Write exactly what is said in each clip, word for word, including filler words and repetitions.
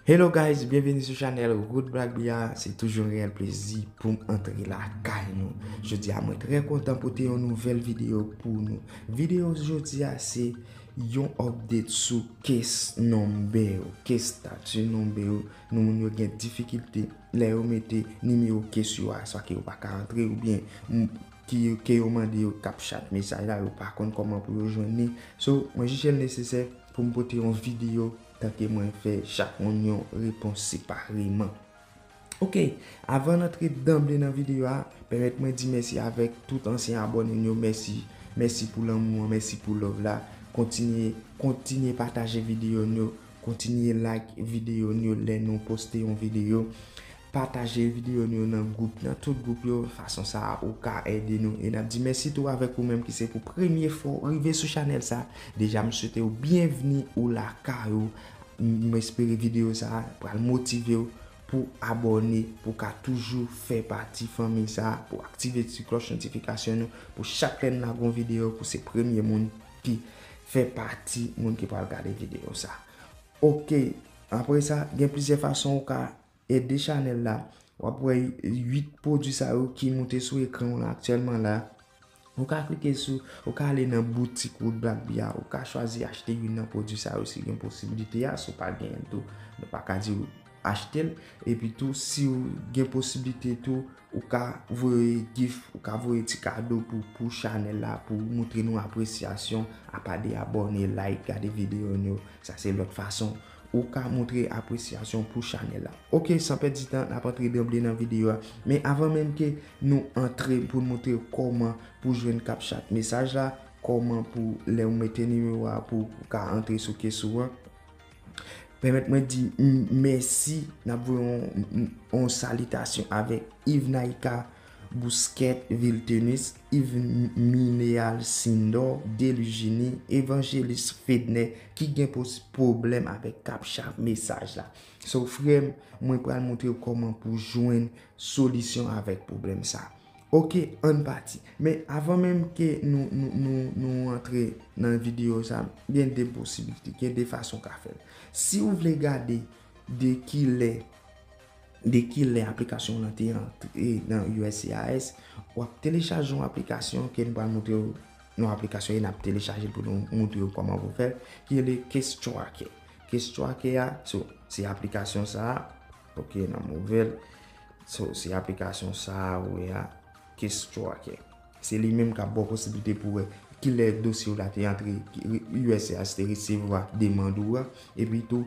Hello guys, byenveni sou chanèl Rood Black Bia. Se toujou yon reyèl plezi pou m antre lakay nou. Jodi a mwen trè kontan pote yon nouvèl videyo pou nou. Videyo jodi a se yon update sou case number yo, case statut number yo. Nou moun yo gen difikilte lè yo mete nimewo case yo a, swa ke yo pa ka antre oubyen m- ki ke yo mande yo CAPTCHA mesaj la, yo pa konn kòman pou yo jwenn li. So, mwen jije l nesesè pou m pote yon videyo tanke mwen fè chak moun yon repons separeman. Ok, avan n antre danble nan videyo a, pèmèt mwen di mèsi avèk tout ansyen abòne n yo. Mèsi, mèsi pou lanmou an, mèsi pou love la. Kontinye, kontinye pataje videyo n yo, kontinye like videyo n yo lè nou poste yon videyo. Pataje videyo n yo nan gwoup, nan tout gwoup yo. Fason sa a, ou ka ede nou. E n ap di mèsi tou avèk ou menm ki se pou premye fwa w rive sou chanèl sa a. Deja, m swete w byenvni ou lakay ou. M espere videyo sa a pral motive w pou abòne, pou ka toujou fè pati fanmi sa a, pou aktive ti klòch notifikasyon nou, pou chak lè n lage yon videyo, pou se premye moun ki fè pati moun ki pral gade videyo sa a. Ok, apre sa, gen plizyè fason ou ka ede chanèl la. W ap wè uit pwodui sa yo ki moute sou ekran w la aktyèlman la. Ou ka klike sou, ou ka ale nan boutik Rood Black Bia, ou ka chwazi achte youn nan pwodui sa yo si gen posiblite a, si w pa genyen l tou, nou pa ka di w achte l. Epi tou, si w gen posiblite tou, ou ka voye gift, ou ka voye ti kado pou, pou chanèl la, pou moutre nou apresyasyon, apa de abòne, like, gade videyo n yo. Sa se lòt fason ou ka moutre apresyasyon pou chanèl la. Ok, san pèdi tan, n ap antre danble nan videyo a. Men avan menm ke nou antre pou n moutre w kòman pou jwenn CAPTCHA mesaj la, kòman pou lè w mete nimewo a pou w ka antre sou case ou an, pèmèt mwen di m- mèsi, n ap voye yon, yon salitasyon avèk Yves Naïka, Bousquet, Viltenus, Yves Minéal, Sindor, Delugenie, Evangeliste Fedner, ki gen pos- pwoblèm avèk CAPTCHA mesaj la. So, frè m, mwen pral montre w kòman pou jwenn solisyon avèk pwoblèm sa. Ok, ann pati. Men avan menm ke nou, nou, nou, nou antre nan videyo sa, gen de posiblite, gen de fason w ka fè l. Si w vle gade de kilè de kilè aplikasyon w lan te antre nan U S C I S, w ap telechaje yon aplikasyon ke n pral montre w, yon aplikasyon e n ap telechaje l pou nou montre w kòman pou fè l, ki rele Case Tracker. Case Tracker a, so, se aplikasyon sa a, ok, n ap ouvè l. So, se aplikasyon sa a, ou wè a, Case Tracker. Se li menm k ap ba w posiblite pou wè kilè dosye w la te antre, ki- U S C I S te resevwa demann ou a, epi tou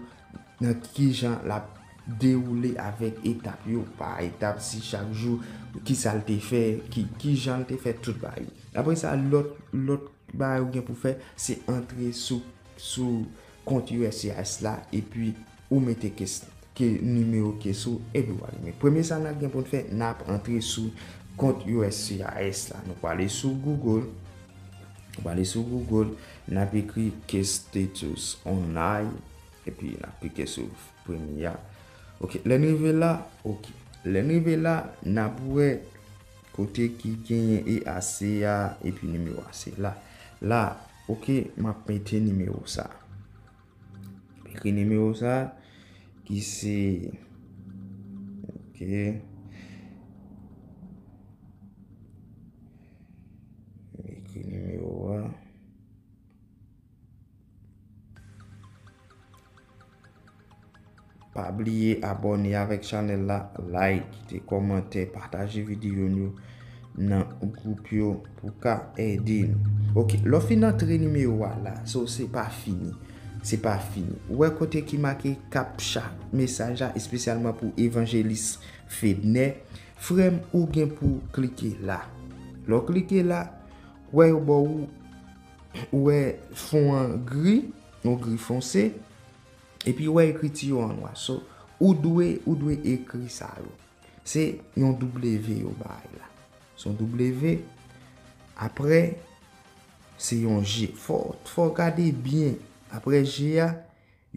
nan ki jan l ap dewoule avèk etap yo, pa etap, si chak jou, ki sa l te fè, ki, ki jan l te fè tout bagay yo. Apre sa, lòt, lòt bagay ou gen pou fè, se antre sou, sou kont U S C I S la, epi ou mete case, ke nimewo case ou, epi w alime. Premye sa n ap gen pou n fè, n ap antre sou kont U S C I S la. Nou prale sou Google. Nou prale sou Google, n ap ekri case status online, epi n ap klike sou premye a. Ok, lè n rive la, ok. Lè n rive la, n ap wè kote ki genyen E A C a, epi nimewo a se la. La, ok, m ap mete nimewo sa. Ekri nimewo sa, ki se, ok. Ekri nimewo a. Pa bliye abòne avèk chanèl la, like, kite kòmantè, pataje videyo n yo nan gwoup yo pou ka ede nou. Ok, lè w fin antre nimewo a la, so se pa fini. Se pa fini. Ou wè kote ki make CAPTCHA mesaj la, espesyalman pou Evangeliste Fedner. Frè m, ou gen pou klike la. Lè w klike la, ou wè yo ba w, ou wè fon an gri, yon gri fonse, epi ou wè ekriti yo an nwa. So, ou dwe, ou dwe ekri sa yo. Se yon W yo bay la. Se yon W, apre, se yon G. Fò, fò w gade byen. Apre G a,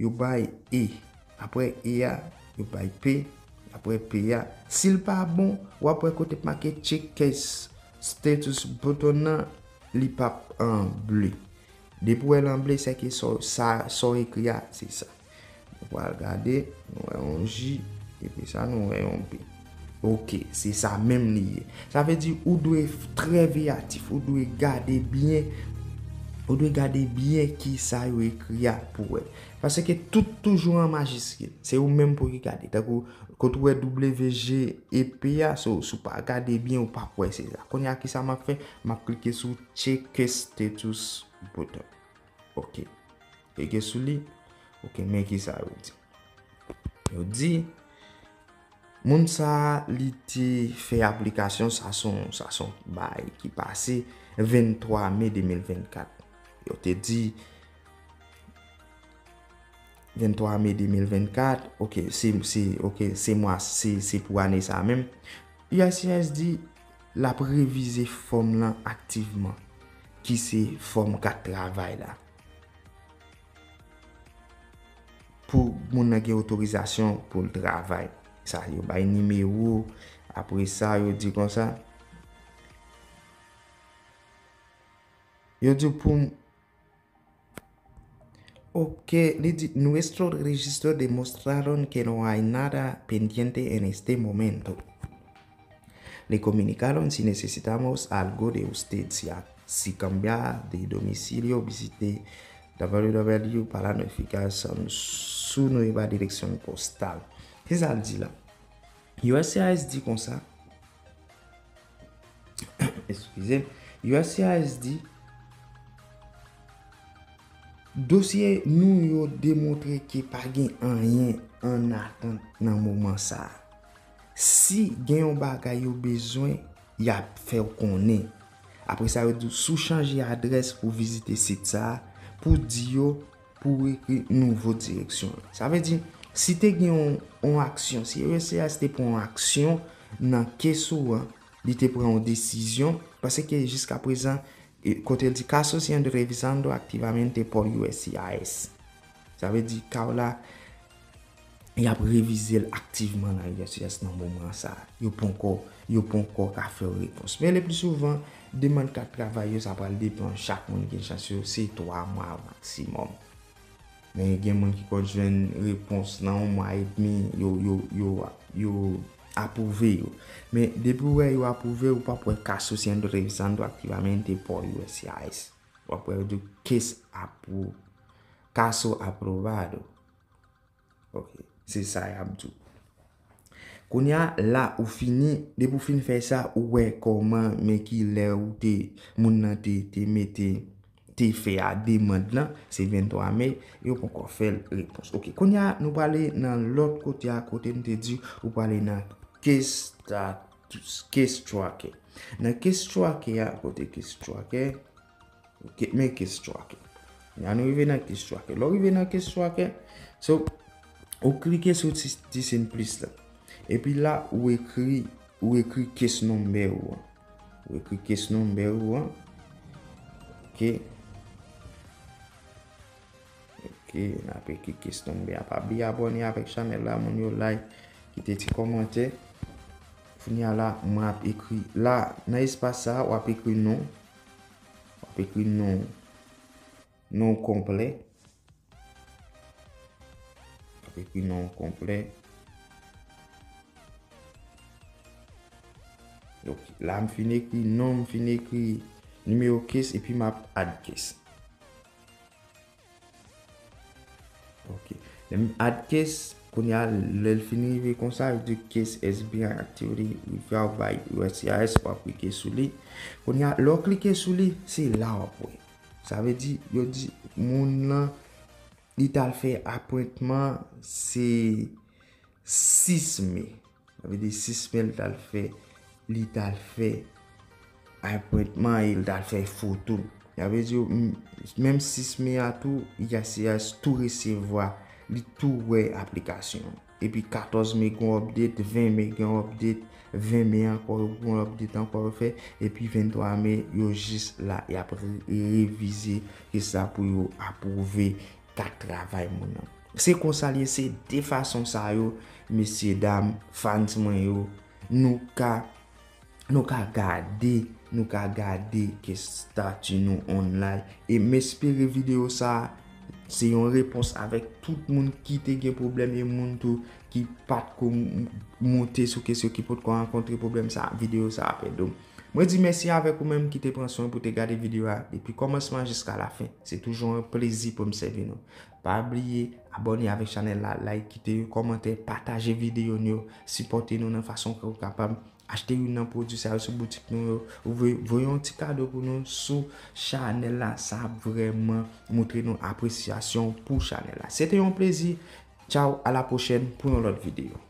yo bay E. Apre E a, yo bay P. Apre P a, si l pa bon, w ap wè kote k make check case status button nan, li p ap an ble. Depi w wè l an ble, sèke sa, sa, sa w ekri a, se sa. Pral gade, nou wè yon J, epi sa nou wè yon P. Ok, se sa menm li ye. Sa vle di ou dwe trè veyatif, ou dwe gade byen, ou dwe gade byen ki sa yo ekri a pou wè. Paske tout toujou an majiskil. Se ou menm pou ki gade. Tankou kote ou wè W G E P a, so, si w pa gade byen, ou p ap wè se sa. Kounye a, ki sa m ap fè? M ap klike sou Check Status button. Ok. Klike sou li. Ok, men ki sa yo di. Yo di, moun sa a, li te fè aplikasyon, sa se yon, sa se yon bagay ki pase venntwa me de mil vennkat. Yo te di, venntwa me de mil vennkat, ok, se, se, ok, se mwa, se, se pou ane sa a menm. U S C I S di l ap revize fòm lan aktivman, ki se fòm kat travay la, pou moun nan gen otorizasyon pou l travay. Sa, yo bay nimewo, apre sa, yo di konsa, yo di pou m, ok, li di, "Nuestros registros demostraron que no hay nada pendiente en este momento. Le comunicaron si necesitamos algo de usted, si, a- si cambia de domicilio, visite w w w para notificación su nueva dirección postal." Ki sa l di la? U S C I S di konsa, eskize m, U S C I S di, dosye nou yo demontre ke pa gen anyen an atant nan moman sa a. Si gen yon bagay yo bezwen, y ap fè w konnen. Apre sa, yo di w, si w chanje adrès pou vizite sit sa a, pou di yo pou w ekri nouvo direksyon an. Sa vle di, si te gen yon, yon aksyon, si U S C I S te pran yon aksyon nan kes ou an, li te pran yon desizyon, paske jiska prezan, e, kote l di, "Caso siendo revisando activamente por U S C I S." Sa vle di, ka w la, y ap revize l aktivman nan U S C I S nan moman sa a. Yo poko, yo poko ka fè w repons. Men le pli souvan, demann kat travay yo, sa pral depann, chak moun gen chans yo, se twa mwa maksimòm. Men gen moun ki konn jwenn repons nan yon mwa edmi, yo, yo, yo, yo apwouve yo. Men depi w wè yo apwouve, ou p ap wè "Caso siendo revisando activamente por U S C I S." W ap wè yo di "Case approve." "Caso aprobado." Ok, se sa y ap di w. Kounye a, la ou fini, depi w fin fè sa, ou wè kòman, men ki lè ou te, moun nan te, te mete, te fè a demann lan, se venntwa me, yo poko fè l repons. Ok, kounye a, nou prale nan lòt kote a, kote m te di, ou prale nan case status, case tracker. Nan case tracker a, kote case tracker, Ok, men case tracker. Kounye a nou rive nan case tracker. Lè w rive nan case tracker, so, ou klike sou ti, ti siy plis la. Epi la, ou ekri, ou ekri case number ou an. Ou ekri case number ou an. Ok. Ok, n ap ekri case number a. Pa bliye abòne avèk chanèl la, moun yo like, kite ti kòmantè. Kounye a la, mwen ap ekri, la, nan espas sa a, w ap ekri non. W ap ekri non, non konplè. W ap ekri non konplè. Ok, la m fin ekri non, m fin ekri nimewo case, epi m ap add case. Ok. Lè m add case, kounye a, lè l fin rive konsa, yo di case has been actively reviewed by U S C I S, w ap klike sou li. Kounye a, lè w klike sou li, se la w ap wè. Sa vle di, yo di, moun nan, li t al fè apwentman, se sis me. Sa vle di sis me l t al fè, li t al fè apwentman e l t al fè foto. Sa vle di, m-, menm sis me a tou, U S C I S tou resevwa, li tou wè aplikasyon an. Epi katòz me gon update, ven me gon update, ven me ankò gon update ankò yo fè, epi venntwa me yo jis la, y ap re-, revize ke sa pou yo apwouve kat travay moun nan. Se konsa l ye, se de fason sa yo, mesye dam, fans mwen yo, nou ka, nou ka gade, nou ka gade ke stati nou online. E m espere videyo sa a Se yon repons avèk tout moun ki te gen pwoblèm e moun tou ki pa t ko m- monte sou kesyon, ki potko rankontre pwoblèm sa, videyo sa ap ede w. Mwen di mèsi avèk ou menm ki te pran swen pou te gade videyo a depi kòmansman jiska lafen. Se toujou yon plezi pou m sèvi nou. Pa bliye abòne avèk chanèl la, like, kite yon kòmantè, pataje videyo nou yo, sipòte nou nan fason ke w kapab. Achte youn nan pwodui sa yo sou boutik nou yo, ou voye voye yon ti kado pou nou sou chanèl la, sa ap vrèman montre nou apresyasyon pou chanèl la. Se te yon plezi. Tchaw, a la pwochèn pou yon lòt videyo.